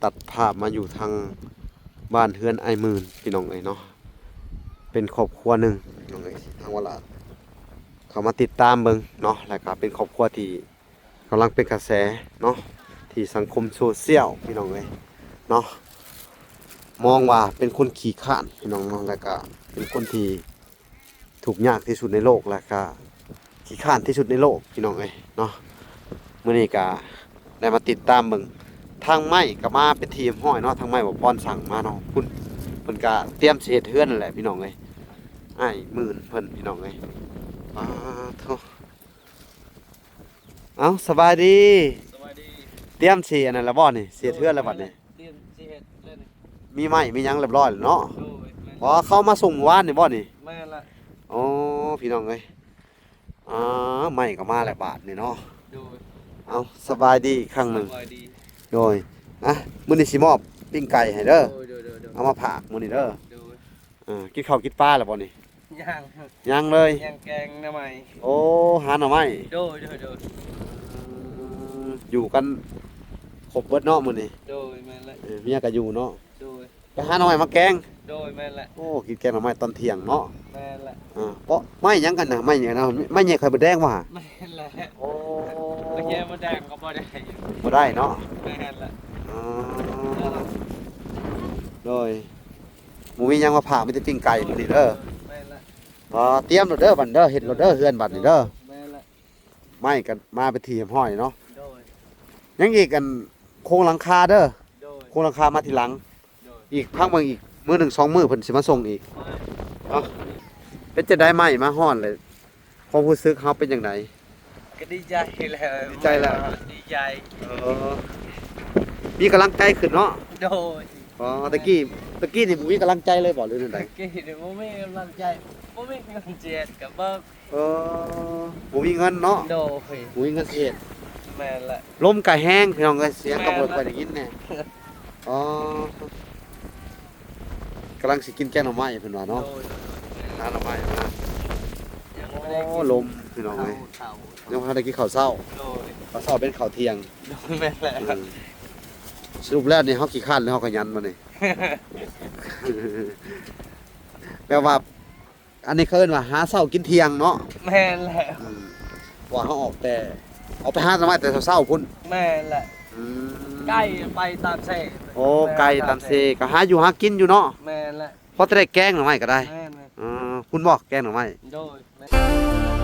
ຕັດພາບມາຢູ່ທາງບ້ານເຮືອນອ້າຍໝື່ນ ພີ່ນ້ອງເອີຍເນາະ, ເປັນຄອບຄົວໜຶ່ງ ພີ່ນ້ອງເອີຍ ທີ່ທາງວະລາດເຂົ້າມາຕິດຕາມເບິ່ງເນາະ ແລ້ວກໍເປັນຄອບຄົວທີ່ກຳລັງເປັນກະແສເນາະ ທີ່ສັງຄົມໂຊຊຽວ ພີ່ນ້ອງເອີຍເນາະ, ມອງວ່າເປັນຄົນຂີ້ຄ້ານ ພີ່ນ້ອງເນາະ ແລ້ວກໍເປັນຄົນທີ່ ທຸກຍາກທີ່ສຸດໃນໂລກ ແລະກະຂີ້ຄ້ານທີ່ສຸດໃນໂລກ ພີ່ນ້ອງເອີຍເນາະ. ມື້ນີ້ກະໄດ້ມາຕິດຕາມເບິ່ງ ທາງໄມ້ກະມາເປັນທີ່ຮຽບຮ້ອຍເນາະ, ທາງໄມ້ບໍ່ພອນສັ່ງມາເນາະ, ພຸ້ນເພິ່ນກະຕຽມຊິເຮັດເຮືອນນັ້ນແຫຼະ ພີ່ນ້ອງເອີຍ, ອ້າຍໝື່ນເພິ່ນ ພີ່ນ້ອງເອີຍ. ປາໂທ້ ເອົ້າ ສະບາຍດີ. ສະບາຍດີ. ຕຽມຊິອັນນັ້ນລະບໍ່ນີ້? ຊິເຮັດເຮືອນລະບັດນີ້? ຕຽມຊິເຮັດແລ້ວນີ້. ມີໄມ້ມີຫຍັງຮຽບຮ້ອຍແລ້ວເນາະ? ໂດຍ ແມ່ນ. ອໍ ເຂົາມາສົ່ງມື້ວານນີ້ບໍ່ນີ້? ແມ່ນລະ. ອໍ ພີ່ນ້ອງເອີຍ ອ່າ ໄມ້ກໍມາແລ້ວບາດນີ້ເນາະ. ໂດຍ. ເອົ້າ ສະບາຍດີອີກຄັ້ງໜຶ່ງ. ສະບາຍດີ. ໂດຍ. ອ່ະ ມື້ນີ້ຊິມອບປີ້ງໄກ່ໃຫ້ເດີ. ໂດຍ ໂດຍ ໂດຍ ໂດຍ. ເອົາມາຝາກມື້ນີ້ເດີ. ໂດຍ. ເອີ ກິນເຂົ້າກິນປາແລ້ວບໍ່ນີ້? ຍັງ. ຍັງເລີຍ? ຍັງແກງໜໍ່ໄມ້. ໂອ້ ຫາໜໍ່ໄມ້. ໂດຍ ໂດຍ ໂດຍ. ອືມ ຢູ່ກັນຄົບເບິດເນາະມື້ນີ້? ໂດຍ ແມ່ນແຫຼະ. ເອີ ເມຍກໍຢູ່ເນາະ? ໂດຍ. ໄປຫາໜໍ່ໄມ້ມາແກງ? ໂດຍ ແມ່ນແຫຼະ. ໂອ້ ກິນແກງໜໍ່ໄມ້ຕອນທ່ຽງເນາະ? ແມ່ນແຫຼະ. ອ່າ ເພາະໄມ້ຫຍັງກັນນະ? ໄມ້ຫຍັງນະ? ໄມ້ແຍກໄຂ່ມົດແດງບໍ່ຫະ? ແມ່ນແຫຼະ. ໂອ້ ໄມ້ແຍກໄຂ່ມົດແດງກໍບໍ່ໄດ້. ບໍ່ໄດ້ເນາະ? ແມ່ນແຫຼະ. ອໍ ໂດຍ. ບໍ່ມີຫຍັງມາຝາກ ມີແຕ່ປີ້ງໄກ່ມື້ນີ້ເດີ. ແມ່ນລະ. ອໍ ຕຽມໂລດເດີບັດເດີ ເຮັດໂລດເດີເຮືອນບັດນີ້ເດີ. ແມ່ນລະ. ໄມ້ກໍມາເປັນທີ່ຮຽບຮ້ອຍເນາະ. ໂດຍ. ຍັງອີກ ອັນ ໂຄງຫຼັງຄາເດີ. ໂດຍ. ໂຄງຫຼັງຄາມາທີຫຼັງ. ໂດຍ. ອີກພັກເບິ່ງອີກມື້ໜຶ່ງສອງມື້ເພິ່ນຊິມາສົ່ງອີກ. ໂດຍ. ເນາະ ເປັນຈັ່ງໃດໄມ້ມາຮອດແລ້ວ ຄວາມຮູ້ສຶກເຮົາເປັນຈັ່ງໃດ? ກໍດີໃຈແລ້ວ. ດີໃຈແລ້ວ. ດີໃຈ. ເອີ ມີກຳລັງໃຈຂຶ້ນເນາະ? ໂດຍ. ອໍ ຕະກີ້ ຕະກີ້ນີ້ບໍ່ມີກຳລັງໃຈເລີຍບໍ່ ຫຼືແນວໃດ? ຕະກີ້ນີ້ບໍ່ມີກຳລັງໃຈ ບໍ່ມີເງິນຊິເຮັດກໍເບິ່ງ. ເອີ ບໍ່ມີເງິນເນາະ? ໂດຍ. ບໍ່ມີເງິນຊິເຮັດ. ແມ່ນລະ. ລົມກໍແຮງ ພີ່ນ້ອງເອີຍ ສຽງກໍບໍ່ຄ່ອຍໄດ້ຍິນແດ່. ແມ່ນລະ. ອໍ ກຳລັງຊິກິນແກງໜໍ່ໄມ້ເພິ່ນວ່າເນາະ. ໂດຍ ໂດຍ ໂດຍ. ຫາໜໍ່ໄມ້ມາ. ຍັງບໍ່ໄດ້ກິນ. ໂອ້ ລົມ ພີ່ນ້ອງເອີຍ. ເຂົ້າ ເຂົ້າ ຍັງບໍ່ທັນໄດ້ກິນເຂົ້າເຊົ້າ. ໂດຍ. ເຂົ້າເຊົ້າເປັນເຂົ້າທ່ຽງ. ໂດຍ ແມ່ນແຫຼະ. ເອີ ສະຫຼຸບແລ້ວນີ້ເຮົາຂີ້ຄ້ານ ຫຼືເຮົາຂະຫຍັນບັດນີ້? ແປວ່າ ອັນນີ້ເຂົາເອີ້ນວ່າຫາເຊົ້າກິນທ່ຽງເນາະ? ແມ່ນແຫຼະ. ອືມ ເພາະວ່າເຮົາອອກແຕ່ ອອກໄປຫາໜໍ່ໄມ້ແຕ່ເຊົ້າໆພຸ້ນ. ແມ່ນແຫຼະ. ອືມ ໄກໄປຕາມເຊ. ໂອ້ ໄກຕາມເຊ ກໍຫາຢູ່ຫາກິນຢູ່ເນາະ? ແມ່ນແຫຼະ. ພໍແຕ່ໄດ້ແກງໜໍ່ໄມ້ກໍໄດ້. ແມ່ນແຫຼະ. ເອີ ພຸ້ນບໍ່ແກງໜໍ່ໄມ້? ໂດຍ.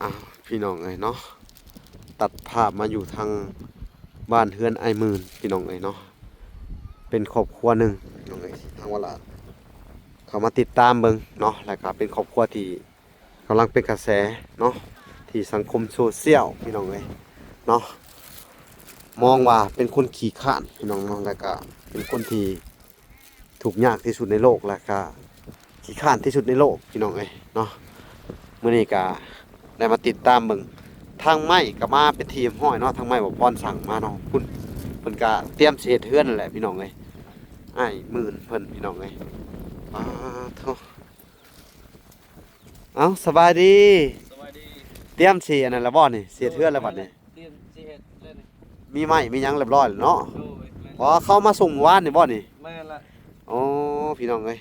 ອ້າວ ພີ່ນ້ອງເອີຍເນາະ ຕັດພາບມາຢູ່ທາງບ້ານເຮືອນອ້າຍໝື່ນ ພີ່ນ້ອງເອີຍເນາະ, ເປັນຄອບຄົວໜຶ່ງ ພີ່ນ້ອງເອີຍ ທາງວະລາດ ເຂົ້າມາຕິດຕາມເບິ່ງເນາະ ແລ້ວກໍເປັນຄອບຄົວທີ່ ກຳລັງເປັນກະແສເນາະ ທີ່ສັງຄົມໂຊຊຽວ ພີ່ນ້ອງເອີຍເນາະ, ມອງວ່າເປັນຄົນຂີ້ຄ້ານ ພີ່ນ້ອງເນາະ ແລ້ວກະເປັນຄົນທີ່ທຸກຍາກທີ່ສຸດໃນໂລກ ແລ້ວກະຂີ້ຄ້ານທີ່ສຸດໃນໂລກ ພີ່ນ້ອງເອີຍເນາະ. ມື້ນີ້ກະໄດ້ມາຕິດຕາມເບິ່ງ ທາງໄມ້ກະມາເປັນທີ່ຮຽບຮ້ອຍເນາະ, ທາງໄມ້ບໍ່ພອນສັ່ງມາເນາະ, ພຸ້ນເພິ່ນກະຕຽມຊິເຮັດເຮືອນນັ້ນແຫຼະ ພີ່ນ້ອງເອີຍ, ອ້າຍໝື່ນເພິ່ນ ພີ່ນ້ອງເອີຍ. ປາໂທ້. ເອົ້າ ສະບາຍດີ. ສະບາຍດີ. ຕຽມຊິອັນນັ້ນລະບໍ່ນີ້? ຊິເຮັດເຮືອນລະບັດນີ້? ຕຽມຊິເຮັດແລ້ວນີ້. ມີໄມ້ມີຫຍັງຮຽບຮ້ອຍແລ້ວເນາະ? ໂດຍ ແມ່ນ. ອໍ ເຂົາມາສົ່ງມື້ວານນີ້ບໍ່ນີ້? ແມ່ນລະ. ອໍ ພີ່ນ້ອງເອີຍ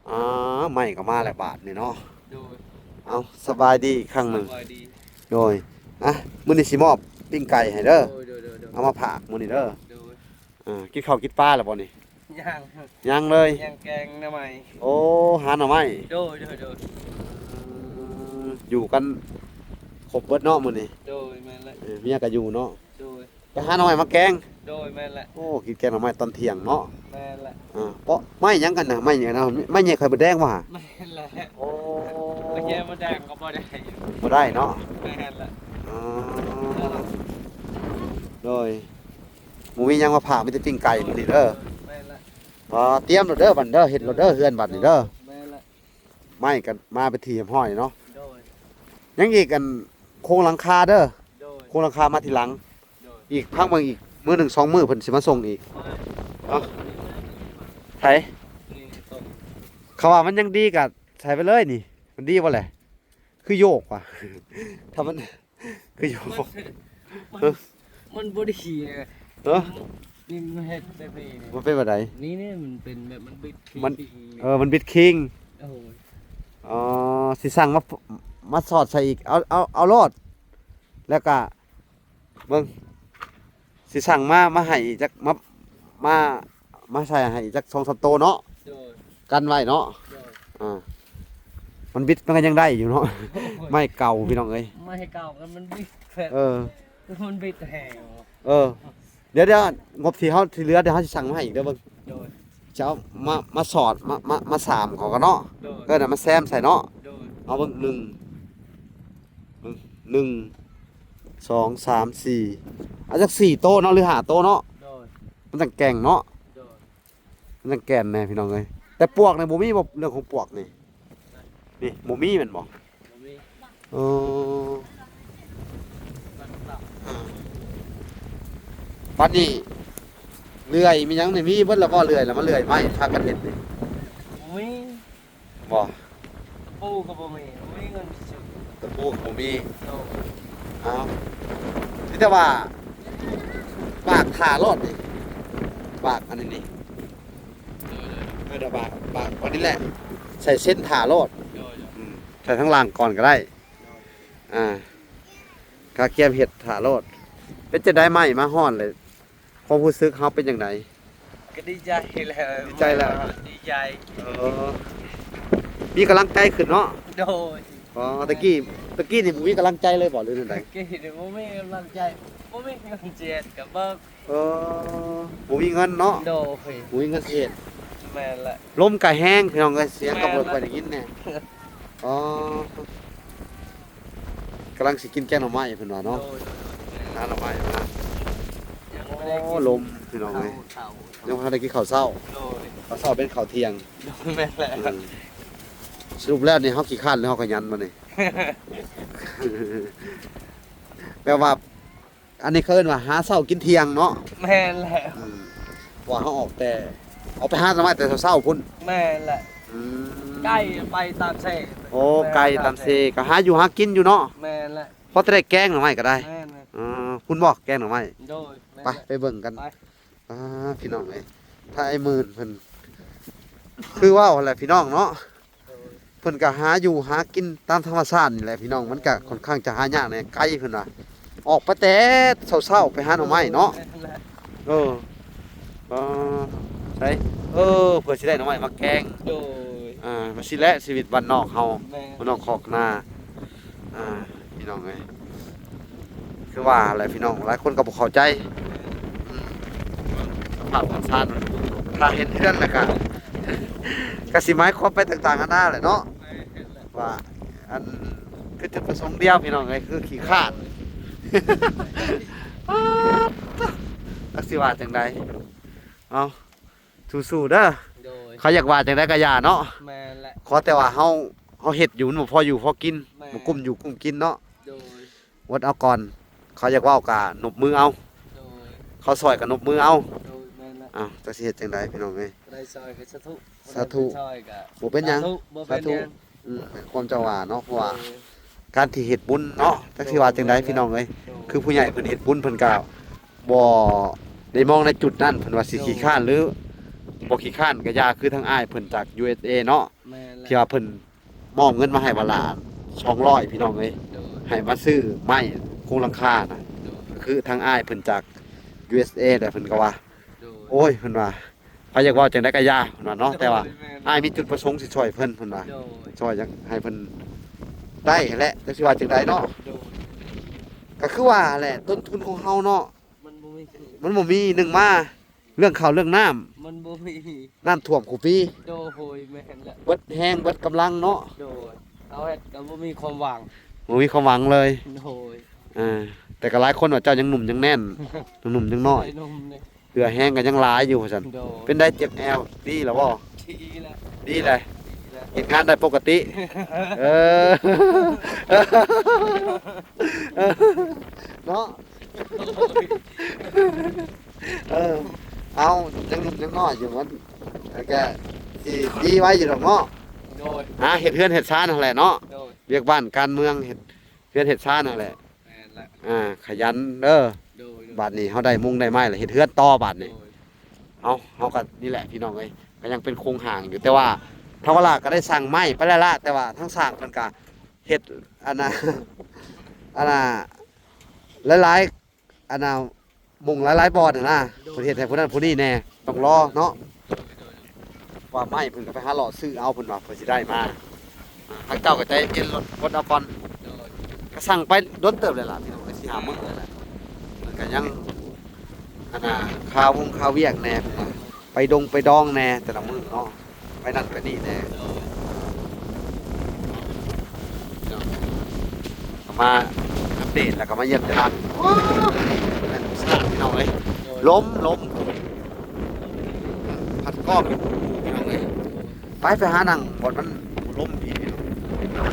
ອ່າ ໄມ້ກໍມາແລ້ວບາດນີ້ເນາະ. ໂດຍ. ເອົ້າ ສະບາຍດີອີກຄັ້ງໜຶ່ງ. ສະບາຍດີ. ໂດຍ. ອ່ະ ມື້ນີ້ຊິມອບປີ້ງໄກ່ໃຫ້ເດີ. ໂດຍ ໂດຍ ໂດຍ ໂດຍ. ເອົາມາຝາກມື້ນີ້ເດີ. ໂດຍ. ອ່າ ກິນເຂົ້າກິນປາແລ້ວບໍ່ນີ້? ຍັງ. ຍັງເລີຍ? ຍັງແກງໜໍ່ໄມ້. ໂອ້ ຫາໜໍ່ໄມ້. ໂດຍ ໂດຍ ໂດຍ. ອືມ ຢູ່ກັນຄົບເບິດເນາະມື້ນີ້? ໂດຍ ແມ່ນແຫຼະ. ເອີ ເມຍກໍຢູ່ເນາະ? ໂດຍ. ໄປຫາໜໍ່ໄມ້ມາແກງ? ໂດຍ ແມ່ນແຫຼະ. ໂອ້ ກິນແກງໜໍ່ໄມ້ຕອນທ່ຽງເນາະ? ແມ່ນແຫຼະ. ອ່າ ເພາະໄມ້ຫຍັງກັນນະ? ໄມ້ຫຍັງນະ? ໄມ້ແຍກໄຂ່ມົດແດງບໍ່ຫະ? ແມ່ນແຫຼະ. ໂອ້ ໄມ້ແຍກໄຂ່ມົດແດງກໍບໍ່ໄດ້. ບໍ່ໄດ້ເນາະ? ແມ່ນແຫຼະ. ອໍ ໂດຍ. ບໍ່ມີຫຍັງມາຝາກ ມີແຕ່ປີ້ງໄກ່ມື້ນີ້ເດີ. ແມ່ນລະ. ອໍ ຕຽມໂລດເດີບັດເດີ ເຮັດໂລດເດີເຮືອນບັດນີ້ເດີ. ແມ່ນລະ. ໄມ້ກໍມາເປັນທີ່ຮຽບຮ້ອຍເນາະ. ໂດຍ. ຍັງອີກ ອັນ ໂຄງຫຼັງຄາເດີ. ໂດຍ. ໂຄງຫຼັງຄາມາທີຫຼັງ. ໂດຍ. ອີກພັກເບິ່ງອີກມື້ໜຶ່ງສອງມື້ເພິ່ນຊິມາສົ່ງອີກ. ໂດຍ. ເອົາ ໃຜ ເຂົາວ່າມັນຍັງດີກໍໃສ່ໄປເລີຍນີ້ ມັນດີບໍ່ແຫຼະ ຄືໂຍກວ່າ ຖ້າມັນ ຄືໂຍກ ມັນ ມັນ ເອີ ມັນບໍ່ດີ ເອີ ນີ້ມັນເຮັດແບບນີ້ ມັນເປັນແບບໃດ? ນີ້ ນີ້ມັນເປັນແບບມັນບິດ ມັນ ເອີ ມັນບິດຄີງ ໂອ້ຍ ອໍ ຊິສັ່ງມາ ມາສອດໃສ່ອີກ ເອົາ ເອົາ ເອົາໂລດ ແລ້ວກະ ເບິ່ງ ຊິສັ່ງມາ ມາໃຫ້ອີກຈັກ ມາ ມາ ມາໃສ່ໃຫ້ອີກຈັກສອງສາມໂຕເນາະ ໂດຍ ກັນໄວ້ເນາະ ໂດຍ ອ່າ ມັນບິດມັນກໍຍັງໄດ້ຢູ່ເນາະ ໂອ້ຍ ໄມ້ເກົ່າພີ່ນ້ອງເອີຍ ໄມ້ເກົ່າກໍມັນບິດ ເອີ ມັນບິດແຮງ ເອີ ດຽວ ດຽວ ງົບທີ່ເຮົາ ທີ່ເຫຼືອ ດຽວເຮົາຊິສັ່ງມາໃຫ້ອີກເດີເບິ່ງ ໂດຍ ຈະເອົາມາ ມາສອດ ມາ ມາ ມາສາມເຂົາກັນເນາະ ໂດຍ ເອີ ນຳມາແຊມໃສ່ເນາະ ໂດຍ ເອົາເບິ່ງ ໜຶ່ງ ໜຶ່ງ ສອງ ສາມ ສີ່ ເອົາຈັກສີ່ໂຕເນາະ ຫຼືຫ້າໂຕເນາະ ໂດຍ ມັນຈັ່ງແກ່ງເນາະ ໂດຍ ມັນຈັ່ງແກ່ນແດ່ພີ່ນ້ອງເອີຍ ແຕ່ປວກນີ້ບໍ່ມີບໍ່ ເລື່ອງຂອງປວກນີ້ ນີ້ບໍ່ມີແມ່ນບໍ່? ບໍ່ມີ ເອີ ບັດນີ້ເລື່ອຍມີຫຍັງນີ້ ມີເບິດແລ້ວບໍ່? ເລື່ອຍແລ້ວ ມາເລື່ອຍໄມ້ພາກັນເຮັດນີ້ ບໍ່ມີ ບໍ່ ຕະປູກໍບໍ່ມີ ບໍ່ມີເງິນຊື້ ຕະປູກໍບໍ່ມີ ໂດຍ ເອົາ ມີແຕ່ວ່າບາກຖ້າໂລດນີ້ ບາກອັນນີ້ນີ້ ໂດຍ ໂດຍ ເອີ ດຽວບາກ ບາກອັນນີ້ແຫຼະ ໃສ່ເຊັນຖ້າໂລດ ໂດຍ ໂດຍ ອືມ ໃສ່ທາງຫຼັງກ່ອນກໍໄດ້ ໂດຍ ອ່າ ກະກຽມເຮັດຖ້າໂລດ ເປັນຈັ່ງໃດໄມ້ມາຮອດເລີຍ ຄວາມຮູ້ສຶກເຮົາເປັນຈັ່ງໃດ? ກໍດີໃຈແລ້ວ ດີໃຈແລ້ວ ດີໃຈ ເອີ ມີກຳລັງໃຈຂຶ້ນເນາະ ໂດຍ ອໍ ຕະກີ້ ຕະກີ້ນີ້ບໍ່ມີກຳລັງໃຈເລີຍບໍ່ ຫຼືແນວໃດ? ຕະກີ້ນີ້ບໍ່ມີກຳລັງໃຈ ບໍ່ມີເງິນຊິເຮັດກໍບໍ່ ເອີ ບໍ່ມີເງິນເນາະ ໂດຍ ບໍ່ມີເງິນຊິເຮັດ ແມ່ນແຫຼະ ລົມກໍແຮງພີ່ນ້ອງເອີຍ ສຽງກໍບໍ່ຄ່ອຍໄດ້ຍິນແດ່ ແມ່ນແຫຼະ ອໍ ກຳລັງຊິກິນແກງໜໍ່ໄມ້ເພິ່ນວ່າເນາະ ໂດຍ ໂດຍ ໂດຍ ຫາໜໍ່ໄມ້ມາ ຍັງບໍ່ໄດ້ກິນ ໂອ້ ລົມພີ່ນ້ອງເອີຍ ເຂົ້າ ຍັງບໍ່ທັນໄດ້ກິນເຂົ້າເຊົ້າ ໂດຍ ເຂົ້າເຊົ້າເປັນເຂົ້າທ່ຽງ ໂດຍ ແມ່ນແຫຼະ ເອີ ສະຫຼຸບແລ້ວນີ້ເຮົາຂີ້ຄ້ານຫຼືເຮົາຂະຫຍັນບັດນີ້ ແບບວ່າ ອັນນີ້ເຂົາເອີ້ນວ່າຫາເຊົ້າກິນທ່ຽງເນາະ ແມ່ນແຫຼະ ອືມ ເພາະວ່າເຮົາອອກແຕ່ ອອກໄປຫາໜໍ່ໄມ້ແຕ່ເຊົ້າໆພຸ້ນ ແມ່ນແຫຼະ ອືມ ໄກໄປຕາມເຊ ໂອ້ ໄກຕາມເຊ ກໍຫາຢູ່ຫາກິນຢູ່ເນາະ ແມ່ນແຫຼະ ພໍແຕ່ໄດ້ແກງໜໍ່ໄມ້ກໍໄດ້ ແມ່ນແຫຼະ ເອີ ພຸ້ນບໍ່ແກງໜໍ່ໄມ້ ໂດຍ ໄປ ໄປເບິ່ງກັນ ໄປ ອ່າ ພີ່ນ້ອງເອີຍ ຖ້າອ້າຍໝື່ນເພິ່ນ ຄືເວົ້າຫັ້ນແຫຼະພີ່ນ້ອງເນາະ ໂດຍ ເພິ່ນກໍຫາຢູ່ຫາກິນຕາມທຳມະຊາດນີ້ແຫຼະພີ່ນ້ອງ ມັນກໍຄ່ອນຂ້າງຈະຫາຍາກແດ່ ໄກເພິ່ນວ່າ ອອກໄປແຕ່ເຊົ້າໆ ໄປຫາໜໍ່ໄມ້ເນາະ ແມ່ນແຫຼະ ເອີ ອ່າ ໃສ ເອີ ເພື່ອຊິໄດ້ໜໍ່ໄມ້ມາແກງ ໂດຍ ອ່າ ວ່າຊີ້ແຫຼະຊີວິດບ້ານນອກເຮົາ ແມ່ນ ບ້ານນອກຄອກນາ ອ່າ ພີ່ນ້ອງເອີຍ ຄືວ່າແຫຼະພີ່ນ້ອງ ຫຼາຍຄົນກໍບໍ່ເຂົ້າໃຈ ອືມ ສະພາບທາງຊານ ຖ້າເຫັນເຮືອນແລ້ວກໍ ກໍຊິໝາຍຄວາມໄປຕ່າງໆນານາແຫຼະເນາະ ວ່າ ອັນ ຄືຈຸດປະສົງດຽວພີ່ນ້ອງເອີຍ ຄືຂີ້ຄ້ານ ຈັກຊິວ່າຈັ່ງໃດ ເອົາ ສູ້ໆເດີ ໂດຍ ເຂົາຢາກວ່າຈັ່ງໃດກໍຢ່າເນາະ ແມ່ນແຫຼະ ຂໍແຕ່ວ່າເຮົາ ເຮົາເຮັດຢູ່ ມັນບໍ່ພໍຢູ່ພໍກິນ ແມ່ນ ບໍ່ກຸ້ມຢູ່ກຸ້ມກິນເນາະ ໂດຍ ອົດເອົາກ່ອນ ເຂົາຢາກເວົ້າກະນົບມືເອົາ ໂດຍ ເຂົາຊ່ອຍກະນົບມືເອົາ ໂດຍ ແມ່ນແຫຼະ ອ້າວ ຈັກຊິເຮັດຈັ່ງໃດພີ່ນ້ອງເອີຍ ໄດ້ຊ່ອຍກໍສາທຸ ສາທຸ ບໍ່ໄດ້ຊ່ອຍກໍ ບໍ່ເປັນຫຍັງ ສາທຸ ບໍ່ເປັນຫຍັງ ສາທຸ ອືມ ແມ່ນຄວາມເຈົ້າວ່າເນາະ ເພາະວ່າ ໂດຍ ການທີ່ເຮັດບຸນເນາະ ຈັກຊິວ່າຈັ່ງໃດ ໂດຍ ພີ່ນ້ອງເອີຍ ໂດຍ ຄືຜູ້ໃຫຍ່ເພິ່ນເຮັດບຸນ ເພິ່ນກໍບໍ່ໄດ້ມອງໃນຈຸດນັ້ນ ເພິ່ນວ່າຊິ ໂດຍ ຂີ້ຄ້ານ ຫຼືບໍ່ຂີ້ຄ້ານກໍຢ່າ ຄືທາງອ້າຍເພິ່ນຈາກ ຢູເອສເອ ເນາະ ແມ່ນແຫຼະ ທີ່ວ່າເພິ່ນ ມອບເງິນມາໃຫ້ບາດລະສອງຮ້ອຍ ພີ່ນ້ອງເອີຍ ໂດຍ ໃຫ້ມາຊື້ໄມ້ໂຄງຫຼັງຄານະ ໂດຍ ກໍຄືທາງອ້າຍເພິ່ນຈາກ ຢູເອສເອ ແຫຼະ ເພິ່ນກໍວ່າ ໂດຍ ໂອ້ຍ ເພິ່ນວ່າ ໃຜຢາກເວົ້າຈັ່ງໃດກໍຢ່າ ເພິ່ນວ່າເນາະ ໂດຍ ແຕ່ວ່າ ແມ່ນ ອ້າຍມີຈຸດປະສົງຊິຊ່ອຍເພິ່ນ ເພິ່ນວ່າ ໂດຍ ຊ່ອຍຢາກໃຫ້ເພິ່ນໄດ້ແຫຼະ ຈັກຊິວ່າຈັ່ງໃດເນາະ ໂດຍ ກໍຄືວ່າແຫຼະ ຕົ້ນທຶນຂອງເຮົາເນາະ ມັນບໍ່ມີ ມັນບໍ່ມີ ໜຶ່ງມາ ເລື່ອງເຂົ້າເລື່ອງນ້ຳ ມັນບໍ່ມີ ນ້ຳຖ້ວມຄູ່ປີ ໂດຍ ແມ່ນແຫຼະ ເບິດແຮງເບິດກຳລັງເນາະ ໂດຍ ເຮົາເຮັດກໍບໍ່ມີຄວາມຫວັງ ບໍ່ມີຄວາມຫວັງເລີຍ ໂດຍ ອ່າ ແຕ່ກໍຫຼາຍຄົນວ່າເຈົ້າຍັງໜຸ່ມຍັງແໜ້ນ ຍັງໜຸ່ມຍັງນ້ອຍ ໄດ້ໜຸ່ມເດ້ ເຫື່ອແຮງກໍຍັງຫຼາຍຢູ່ວ່າຊັ້ນ ໂດຍ ເປັນໄດ ເຈັບແອວ ດີແລ້ວບໍ່? ດີແລ້ວ ດີແລ້ວ ດີແລ້ວ ເຮັດງານໄດ້ປົກກະຕິ ເອີ ເນາະ ເອີ ເອົາ ຍັງໜຸ່ມຍັງນ້ອຍຢູ່ ມັນ ແລ້ວກະຊິດີໄວຢູ່ດອກເນາະ. ໂດຍ ຫາເຮັດເຮືອນເຮັດຊານຫັ້ນແຫຼະເນາະ. ໂດຍ ວຽກບ້ານການເມືອງ ເຮັດເຮືອນເຮັດຊານຫັ້ນແຫຼະ. ແມ່ນລະ ອ່າ ຂະຫຍັນເດີ. ໂດຍ ໂດຍ ບາດນີ້ເຮົາໄດ້ມຸງໄດ້ໄມ້ລະ ເຮັດເຮືອນຕໍ່ບາດນີ້. ໂດຍ ເອົາ ເຮົາກໍນີ້ແຫຼະພີ່ນ້ອງເອີຍ ກໍຍັງເປັນໂຄງຮ່າງຢູ່ ແຕ່ວ່າທາວາລາກໍໄດ້ສັ່ງໄມ້ໄປແລ້ວລະ ແຕ່ວ່າທາງຊ່າງເພິ່ນກໍເຮັດອັນນ່າ ອັນນ່າ ຫຼາຍໆ ອັນນ່າ ມຸງຫຼາຍໆບ່ອນຫັ້ນນະ. ໂດຍ ເພິ່ນເຮັດໃຫ້ຜູ້ນັ້ນຜູ້ນີ້ແດ່ ຕ້ອງລໍເນາະ. ໂດຍ ໂດຍ ວ່າໄມ້ເພິ່ນກໍໄປຫາເລາະຊື້ເອົາ ເພິ່ນວ່າເພິ່ນຊິໄດ້ມາ. ອ່າ ທາງເຈົ້າກໍໃຈເຢັນ ລົດ ລົດເອົາກ່ອນ. ໂດຍ ກໍສັ່ງໄປດົນເຕີບແລ້ວລະ ພີ່ນ້ອງເອີຍ ສີ່ຫ້າມື້ແລ້ວລະ. ມັນກໍຍັງ ອັນນ່າ ຄາວົງຄາວຽກແດ່ ເພິ່ນວ່າໄປດົງໄປດອງແດ່ແຕ່ລະມື້ເນາະ ໄປນັ້ນໄປນີ້ແດ່. ໂດຍ ກໍມາອັບເດດ ແລ້ວກໍມາຢ້ຽມຢາມ. ໂອ້ ແມ່ນສະໜາມພີ່ນ້ອງເອີຍ. ໂດຍ ລົມ ລົມ ພັດກ້ອມຢູ່ ພີ່ນ້ອງເອີຍ. ໄປ ໄປຫານັ່ງບ່ອນມັນບໍ່ລົມພີ້ ພີ່ນ້ອງ.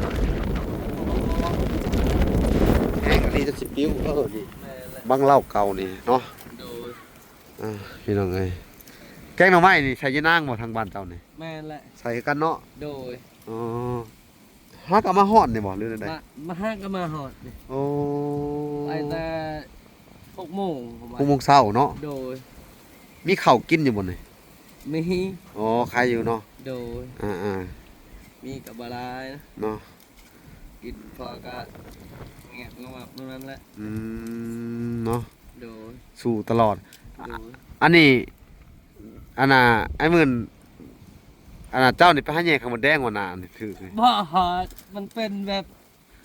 ແຮງອີ່ຫຼີ ຈົນຊິປິວ. ເອີ ນີ້ ແມ່ນແຫຼະ ບັງເຫຼົ່າເກົ່ານີ້ເນາະ. ໂດຍ ອ່າ ພີ່ນ້ອງເອີຍ ແກງໜໍ່ໄມ້ນີ້ໃສ່ຍານາງບໍ່ ທາງບ້ານເຈົ້ານີ້? ແມ່ນແຫຼະ ໃສ່ຄືກັນເນາະ. ໂດຍ ອໍ ຫາກໍມາຮອດນີ້ບໍ່ ຫຼືແນວໃດ? ມາ ມາຫາກໍມາຮອດນີ້. ໂອ້ ໄປແຕ່ຫົກໂມງ ຫົກໂມງເຊົ້າເນາະ. ໂດຍ ມີເຂົ້າກິນຢູ່ບໍ່ນີ້? ມີ. ອໍ ຂາຍຢູ່ເນາະ. ໂດຍ ອ່າໆ ມີກໍບໍ່ຫຼາຍນະ ເນາະ. ກິນພໍກະແງບງອບນັ້ນແຫຼະ. ອືມ ເນາະ. ໂດຍ ສູ້ຕະຫຼອດ. ໂດຍ ອັນນີ້ ອັນນ່າ ອ້າຍໝື່ນ ອັນນ່າ ເຈົ້ານີ້ໄປຫາແຍ່ໄຂ່ມົດແດງບໍ່ ໜ້ານີ້ຖືກນີ້? ບໍ່ ມັນເປັນແບບ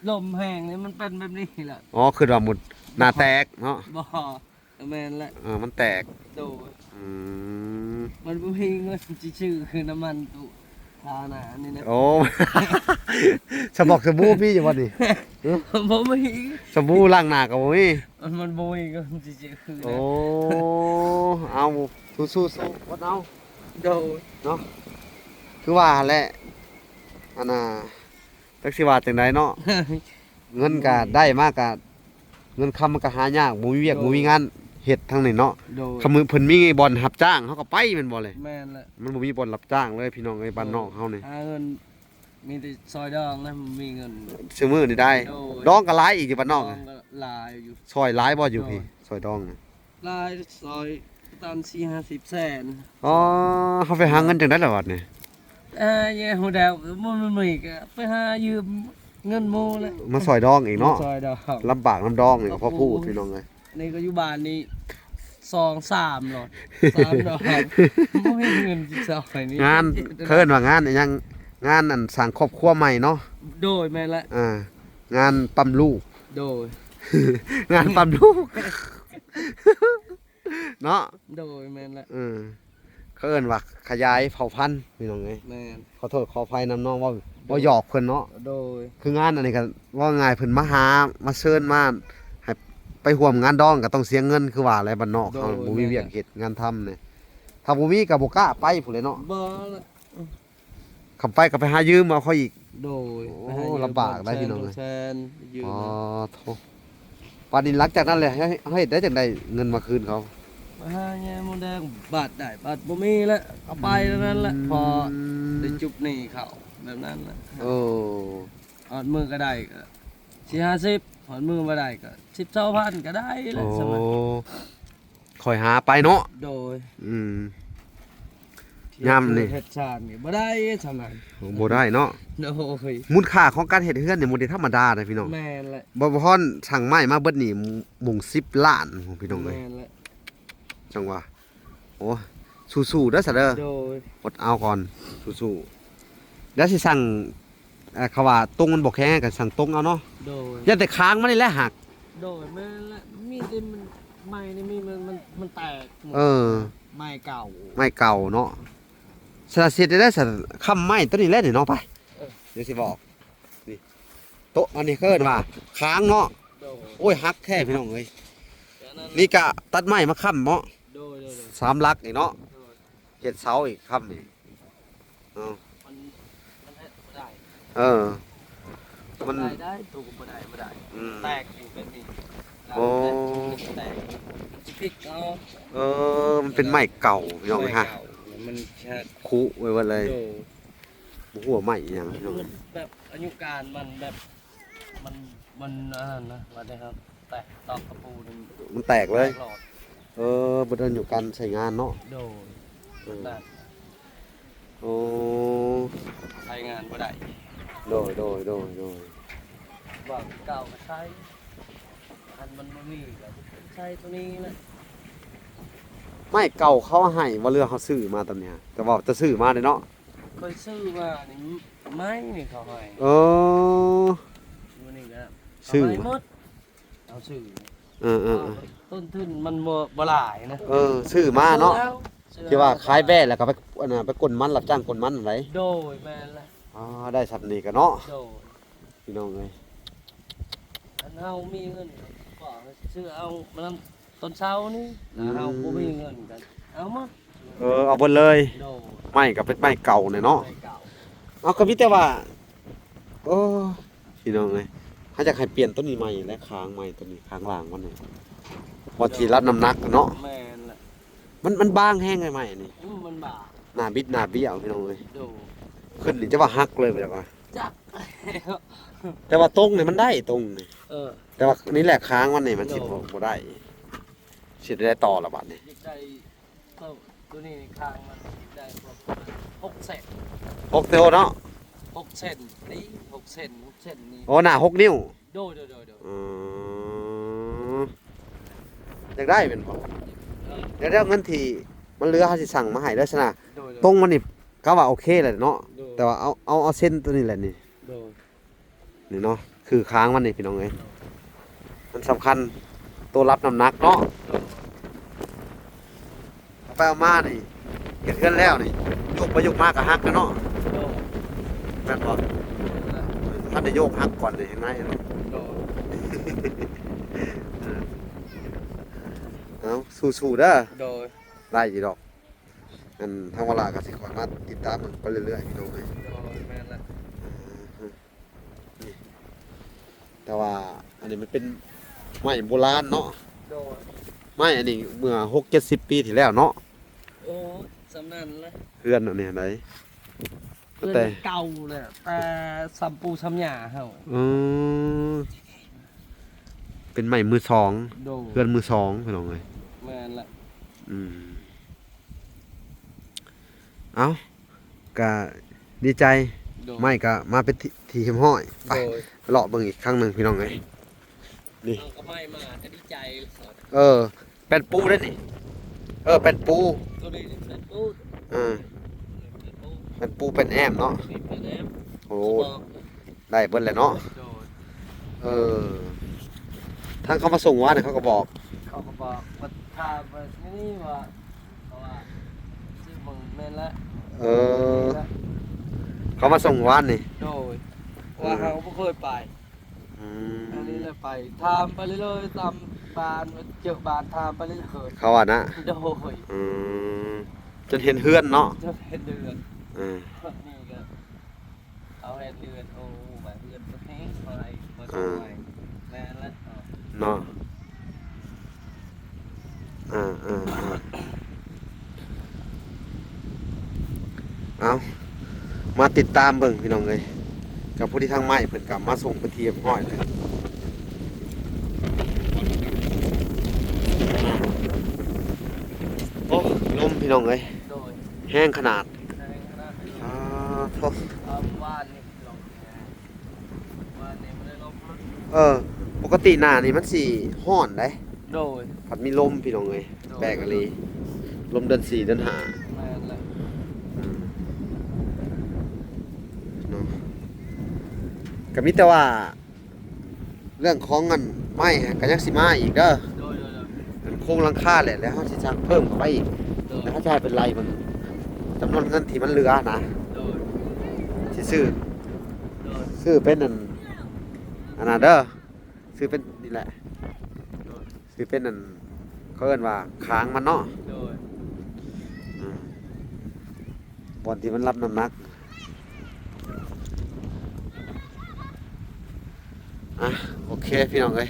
ລົມແຮງນີ້ ມັນເປັນແບບນີ້ແຫຼະ. ອໍ ຄິດວ່າໝົດໜ້າແຕກເນາະ. ບໍ່ ກໍແມ່ນແຫຼະ. ເອີ ມັນແຕກ. ໂດຍ ອືມ ມັນບໍ່ມີເງິນຊິຊື້ຄືນ້ຳມັນຕູ້ທາໜ້ານີ້ນະ. ໂອ້ ສະບອກສະບູມີຢູ່ບໍ່ນີ້? ບໍ່ມີ. ສະບູລ້າງໜ້າກໍບໍ່ມີ. ມັນ ມັນບໍ່ມີເງິນຊິຊື້ຄືນະ. ໂອ້ ເອົາ ສູ້ໆ ອົດເອົາ. ໂດຍ ເນາະ ຄືວ່າຫັ້ນແຫຼະ ອັນນ່າ ຈັກຊິວ່າຈັ່ງໃດເນາະ. ເງິນກະໄດ້ມາກະ ເງິນຄຳມັນກະຫາຍາກ ບໍ່ມີວຽກ ໂດຍ ບໍ່ມີງານເຮັດທາງນີ້ເນາະ. ໂດຍ ຄັນເພິ່ນມີບ່ອນຮັບຈ້າງ ເຮົາກໍໄປແມ່ນບໍ່ເລີຍ? ແມ່ນແຫຼະ ມັນບໍ່ມີບ່ອນຮັບຈ້າງເລີຍພີ່ນ້ອງເອີຍ ໂດຍ ບ້ານນອກເຮົານີ້. ຫາເງິນມີແຕ່ຊອຍດອງນະ ມີເງິນ ຊຸມື້ນີ້ໄດ້. ໂດຍ ດອງກໍຫຼາຍອີກຢູ່ບ້ານນອກ. ດອງກໍຫຼາຍຢູ່. ຊອຍຫຼາຍບໍ່ຢູ່ພີ້? ໂດຍ ຊອຍດອງນະ. ຫຼາຍ ຊອຍປະມານສີ່ຫ້າສິບແສນ. ອໍ ເຮົາໄປຫາເງິນຈັ່ງໃດລະບັດນີ້? ເອີ ແຍ່ຫົວແດວ ບໍ່ມີ ກໍໄປຫາຢືມເງິນໝູ່ແຫຼະ ມາຊອຍດອງອີກເນາະ. ມາຊອຍດອງ ລຳບາກນຳດອງນີ້ກໍພໍພູດ ພີ່ນ້ອງເອີຍ. ນີ້ກໍຢູ່ບ້ານນີ້ສອງສາມຫຼອດ ສາມດອກ ບໍ່ມີເງິນຊິຊອຍນີ້. ງານ ເຂົາເອີ້ນວ່າງານອີ່ຫຍັງ? ງານອັນສ້າງຄອບຄົວໃໝ່ເນາະ. ໂດຍ ແມ່ນແຫຼະ. ອ່າ ງານປ້ຳລູກ. ໂດຍ ງານປ້ຳລູກ ເນາະ. ໂດຍ ແມ່ນແຫຼະ. ເອີ ເຂົາເອີ້ນວ່າຂະຫຍາຍເຜົ່າພັນ ພີ່ນ້ອງເອີຍ. ແມ່ນ. ຂໍໂທດຂໍອະໄພນຳນ້ອງ ເວົ້າ ໂດຍ ເວົ້າຫຍອກເພິ່ນເນາະ. ໂດຍ ຄືງານອັນນີ້ກໍເວົ້າງ່າຍ ເພິ່ນມາຫາ ມາເຊີນ ມາໃຫ້ໄປຮ່ວມງານດອງ ກໍຕ້ອງເສຍເງິນ ຄືວ່າແຫຼະ ບ້ານນອກເຮົາ ໂດຍ ບໍ່ມີວຽກເຮັດ ແມ່ນແຫຼະ ງານທຳນີ້ ຖ້າບໍ່ມີກໍບໍ່ກ້າໄປພຸ້ນແຫຼະເນາະ. ບໍ່ລະ. ຄັນໄປກໍໄປຫາຢືມເອົາເຂົາອີກ. ໂດຍ. ໂອ້ ໄປຫາຢືມ ລຳບາກໄດ໋ພີ່ນ້ອງເອີຍ. ອໍ ໂທ້ ບາດນີ້ຫຼັງຈາກນັ້ນແຫຼະ ເຮົາ ເຮົາເຮັດໄດ້ຈັ່ງໃດເງິນມາຄືນເຂົາ? ໄປຫາແຍ່ມົດແດງ ບາດໄດ້ບາດບໍ່ມີແຫຼະ ກໍໄປແນວນັ້ນແຫຼະ. ອືມ ພໍໄດ້ຈຸບໜີ້ເຂົາແບບນັ້ນແຫຼະ. ໂອ້ ຮອດມື້ກໍໄດ້ກໍສີ່ຫ້າສິບ ຮອດມື້ບໍ່ໄດ້ກໍສິບຊາວພັນກໍໄດ້ແຫຼະ. ໂອ້ ສ່ຳນັ້ນ ຄ່ອຍຫາໄປເນາະ. ໂດຍ. ອືມ ຍາມນີ້ເຮັດຊານນີ້ບໍ່ໄດ້ສ່ຳນັ້ນ. ບໍ່ໄດ້ເນາະ. ໂດຍ. ມູນຄ່າຂອງການເຮັດເຮືອນນີ້ບໍ່ໄດ້ທຳມະດາເດ້ພີ່ນ້ອງ. ແມ່ນແຫຼະ. ບໍ່ ບໍ່ຮອນສັ່ງໄມ້ມາເບິດນີ້ ມຸງສິບລ້ານ ພີ່ນ້ອງເອີຍ. ແມ່ນແຫຼະ. ຈັ່ງວ່າ ໂອ້ ສູ້ໆເດີຊະເດີ. ໂດຍ. ອົດເອົາກ່ອນ ສູ້ໆ. ແລ້ວຊິສັ່ງ ອ່າ ເຂົາວ່າຕົງມັນບໍ່ແຂງ ກໍສັ່ງຕົງເອົາເນາະ. ໂດຍ. ຢ້ານແຕ່ຄາງມັນນີ້ແຫຼະຫັກ. ໂດຍ ແມ່ນແຫຼະ. ມີແຕ່ມັນ ໄມ້ນີ້ມີ ມັນ ມັນ ມັນແຕກ. ເອີ ໄມ້ເກົ່າ ໄມ້ເກົ່າເນາະ. ສະນະ ຊິເຮັດໄດ້ຊັ້ນ ຄ້ຳໄມ້ຕົວນີ້ແຫຼະນີ້ເນາະ. ໄປ ເອີ ດຽວຊິບອກ. ນີ້ ໂຕະ ອັນນີ້ເອີ້ນວ່າຄາງເນາະ. ໂດຍ. ໂອ້ຍ ຫັກແທ້ພີ່ນ້ອງເອີຍ. ແຕ່ນັ້ນ ນີ້ກະຕັດໄມ້ມາຄ້ຳເນາະ. ໂດຍໆໆ. ສາມຫຼັກນີ້ເນາະ. ໂດຍ. ເຮັດເສົາອີກຄ້ຳນີ້. ເນາະ ມັນ ມັນເຮັດບໍ່ໄດ້. ເອີ ມັນ ໄດ້ ໄດ້ ຕູກບໍ່ໄດ້ ບໍ່ໄດ້. ອືມ ແຕກຢູ່ແບບນີ້. ໂອ້ ແຕກ ຊິພິກເອົາ ເອີ ມັນເປັນໄມ້ເກົ່າພີ່ນ້ອງເອີຍ ໄມ້ເກົ່າ ມັນຈະ ຄຸໄວ້ເບິດເລີຍ ໂດຍ ບໍ່ຮູ້ວ່າໄມ້ອີ່ຫຍັງພີ່ນ້ອງ ແບບອາຍຸການມັນແບບ ມັນ ມັນອັນນັ້ນນະ ວ່າໄດ້ເຮົາແຕກຕອກຕະປູນີ້ ມັນແຕກເລີຍ ແຕກຫຼອດ ເອີ ເບິດອາຍຸການໃຊ້ງານເນາະ ໂດຍ ເອີ ນັ້ນ ໂອ້ ໃຊ້ງານບໍ່ໄດ້ ໂດຍ ໂດຍ ໂດຍ ໂດຍ ວ່າເກົ່າກໍໃຊ້ ຄັນມັນບໍ່ມີກໍໃຊ້ໂຕນີ້ແຫຼະ ໄມ້ເກົ່າເຂົາໃຫ້ບໍ່ ຫຼືເຮົາຊື້ມາຕອນນີ້ ແຕ່ວ່າຈະຊື້ມາເດ້ເນາະ ຂ້ອຍຊື້ມານີ້ ໄມ້ນີ້ເຂົາໃຫ້ ເອີ ມື້ນີ້ກໍ ຊື້ ເຂົາໃຫ້ໝົດ ເຮົາຊື້ ເອີໆໆ ຕົ້ນທຶນມັນບໍ່ ບໍ່ຫຼາຍນະ ເອີ ຊື້ມາເນາະ ທີ່ວ່າຂາຍແບ້ແລ້ວກໍໄປ ອັນນ່າ ໄປກົນມັນ ຮັບຈ້າງກົນມັນຫັ້ນໃດ ໂດຍ ແມ່ນແຫຼະ ອໍ ໄດ້ສ່ຳນີ້ກໍເນາະ ໂດຍ ພີ່ນ້ອງເອີຍ ຄັນເຮົາມີເງິນກໍຊື້ເອົາ ມັນນຳ ຕອນເຊົ້ານີ້ ອືມ ເຮົາບໍ່ມີເງິນກໍເອົາມາ ເອີ ເອົາເບິດເລີຍ ໂດຍ ໄມ້ກໍເປັນໄມ້ເກົ່າແຫຼະເນາະ ໄມ້ເກົ່າ ເອົາ ກໍມີແຕ່ວ່າ ໂອ້ ພີ່ນ້ອງເອີຍ ເຮົາຢາກໃຫ້ປ່ຽນໂຕນີ້ໃໝ່ແຫຼະ ຄາງໃໝ່ໂຕນີ້ ຄາງລ່າງມັນນີ້ ບໍ່ທີ່ຮັບນ້ຳໜັກເນາະ ແມ່ນແຫຼະ ມັນ ມັນບາງແຮງໄອ້ໄມ້ນີ້ ອືມ ມັນບາງ ໜ້າບິດໜ້າບ້ຽວ ພີ່ນ້ອງເອີຍ ໂດຍ ຂຶ້ນນີ້ຈະວ່າຫັກເລີຍ ແບບວ່າ ຈັກ ແຕ່ວ່າຕົງນີ້ມັນໄດ້ ຕົງນີ້ ເອີ ແຕ່ວ່ານີ້ແຫຼະ ຄາງມັນນີ້ມັນຊິ ໂດຍ ບໍ່ ບໍ່ໄດ້ ຊິໄດ້ຕໍ່ລະບາດນີ້ ຢາກໄດ້ໂຕ ໂຕນີ້ ຄາງມັນໄດ້ປະມານຫົກເຊັນ ຫົກເຊັນເນາະ ຫົກເຊັນນີ້ ຫົກເຊັນ ຫົກເຊັນນີ້ ໂອ້ ໜ້າຫົກນິ້ວ ໂດຍ ໂດຍ ໂດຍ ໂດຍ ອືມ ຢາກໄດ້ແມ່ນບໍ່ ເອີ ດຽວ ດຽວເງິນທີ່ມັນເຫຼືອເຮົາຊິສັ່ງມາໃຫ້ເດີຊັ້ນນະ ໂດຍ ໂດຍ ຕົງມັນນີ້ກະວ່າໂອເຄແຫຼະເນາະ ໂດຍ ແຕ່ວ່າເອົາ ເອົາ ເອົາເຊັນໂຕນີ້ແຫຼະນີ້ ໂດຍ ນີ້ເນາະ ຄືຄາງມັນນີ້ພີ່ນ້ອງເອີຍ ມັນສຳຄັນ ໂຕຮັບນ້ຳໜັກເນາະ ເອົາໄປເອົາມານີ້ ເຮັດເຮືອນແລ້ວນີ້ ຍົກໄປຍົກມາກໍຫັກແລ້ວເນາະ ໂດຍ ແມ່ນບໍ່ ແມ່ນແຫຼະ ຄັນໄດ້ໂຍກຫັກກ່ອນນີ້ ເຫັນໄໝ ໂດຍ ເອີ ເອົາ ສູ້ໆເດີ ໂດຍ ໄດ້ຢູ່ດອກ ອັນທາງວາລາກໍຊິຄອຍມາຕິດຕາມເບິ່ງໄປເລື້ອຍໆ ພີ່ນ້ອງເອີຍ ໂດຍ ແມ່ນແຫຼະ ອ່າຮະ ນີ້ ແຕ່ວ່າອັນນີ້ມັນເປັນໄມ້ໂບລານເນາະ ໂດຍ ໄມ້ອັນນີ້ເມື່ອຫົກເຈັດສິບປີທີ່ແລ້ວເນາະ ໂອ້ ສ່ຳນັ້ນລະ ເຮືອນອັນນີ້ໃດ ເຮືອນ ແຕ່ເກົ່າແຫຼະ ແຕ່ສ່ຳປູ່ສ່ຳຍ່າເຮົາ ອືມ ເປັນໄມ້ມືສອງ ໂດຍ ເຮືອນມືສອງ ພີ່ນ້ອງເອີຍ ແມ່ນລະ ອືມ ເອົ້າ ກະດີໃຈ ໂດຍ ໄມ້ກະມາເປັນທີ່ ທີ່ຮຽບຮ້ອຍ ໄປ ໂດຍ ເລາະເບິ່ງອີກຄັ້ງໜຶ່ງ ພີ່ນ້ອງເອີຍ ນີ້ ເອົາກະໄມ້ມາກະດີໃຈ ເອີ ແປ້ນປູເດ້ນີ້ ເອີ ແປ້ນປູ ໂຕນີ້ແປ້ນປູ ເອີ ແປ້ນປູ ແປ້ນແອ້ມເນາະ ແປ້ນແອ້ມ ໂອ້ ໄດ້ເບິດແຫຼະເນາະ ໂດຍ ເອີ ທາງເຂົາມາສົ່ງວານນີ້ເຂົາກໍບອກ ເຂົາກໍບອກວ່າ ຖາມວ່ານີ້ວ່າ ເພາະວ່າຊື່ເບິ່ງແມ່ນແລ້ວ ເອີ ເຂົາມາສົ່ງວານນີ້ ໂດຍ ເອີ ວ່າເຮົາບໍ່ເຄີຍໄປ ອືມ ອັນນີ້ແຫຼະໄປ ຖາມໄປເລື້ອຍໆ ຕາມບ້ານ ເຈີບ້ານ ຖາມໄປເລື້ອຍໆ ເຂົາວ່ານະ ໂດຍ ອືມ ຈົນເຫັນເຮືອນເນາະ ຈົນເຫັນເຮືອນ ເອີ ນີ້ກໍ ເຂົາເຮັດເຮືອນ ໂອ້ ວ່າເຮືອນເພິ່ນແຮງ ເຂົາໃຫ້ ເອີ ແມ່ນແລ້ວ ເນາະ ເອີ ເອີ ເອີ ເອົາ ມາຕິດຕາມເບິ່ງ ພີ່ນ້ອງເອີຍ ກັບຜູ້ທີ່ທາງໄມ້ເພິ່ນກໍມາສົ່ງເປັນທີ່ຮຽບຮ້ອຍແລ້ວ ໂອ້ ລົມ ພີ່ນ້ອງເອີຍ ໂດຍ ແຮງຂະໜາດ ແຮງຂະໜາດ ອາ ໂທ້ ເອີ ວານນີ້ ເອີ ປົກກະຕິໜ້ານີ້ມັນຊິຮ້ອນໃດ໋ ໂດຍ ພັດມີລົມ ພີ່ນ້ອງເອີຍ ໂດຍ ແປກອີ່ຫຼີ ລົມເດືອນສີ່ເດືອນຫ້າ ແມ່ນແຫຼະ ອືມ ເນາະ ກໍມີແຕ່ວ່າ ເລື່ອງຂອງອັນໄມ້ກໍຍັງຊິມາອີກເດີ ໂດຍໆໆ ອັນໂຄງຫຼັງຄາແຫຼະ ແລ້ວເຮົາຊິສ້າງເພີ່ມເຂົ້າໄປອີກ ໂດຍ ແລ້ວເຮົາຈະໃຫ້ເປັນໄລ່ເບິ່ງ ຈຳນວນເງິນທີ່ມັນເຫຼືອນະ ໂດຍ ຊິຊື້ ໂດຍ ຊື້ເປັນອັນ ອັນນັ້ນເດີ ຊື້ເປັນນີ້ແຫຼະ ໂດຍ ຊິເປັນອັນ ເຂົາເອີ້ນວ່າຄາງມັນເນາະ ໂດຍ ອ່າ ບ່ອນທີ່ມັນຮັບນ້ຳໜັກ ອ່ະ ໂອເຄ ພີ່ນ້ອງເອີຍ